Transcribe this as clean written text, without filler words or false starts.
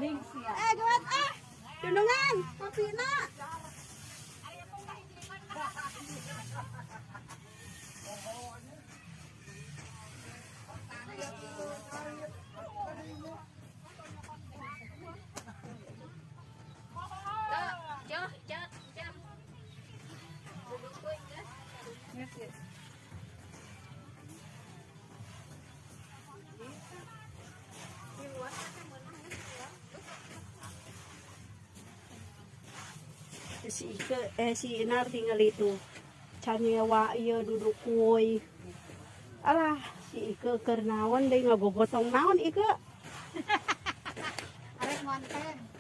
Eh, gawat ah. Dunungan, kopi na. Si Ike, eh si Inar tinggal itu. Can nyewa ieu duduk kuy. Alah, si Ike keur naon deui, ngagogotong naon, Ike? Arek ngonten.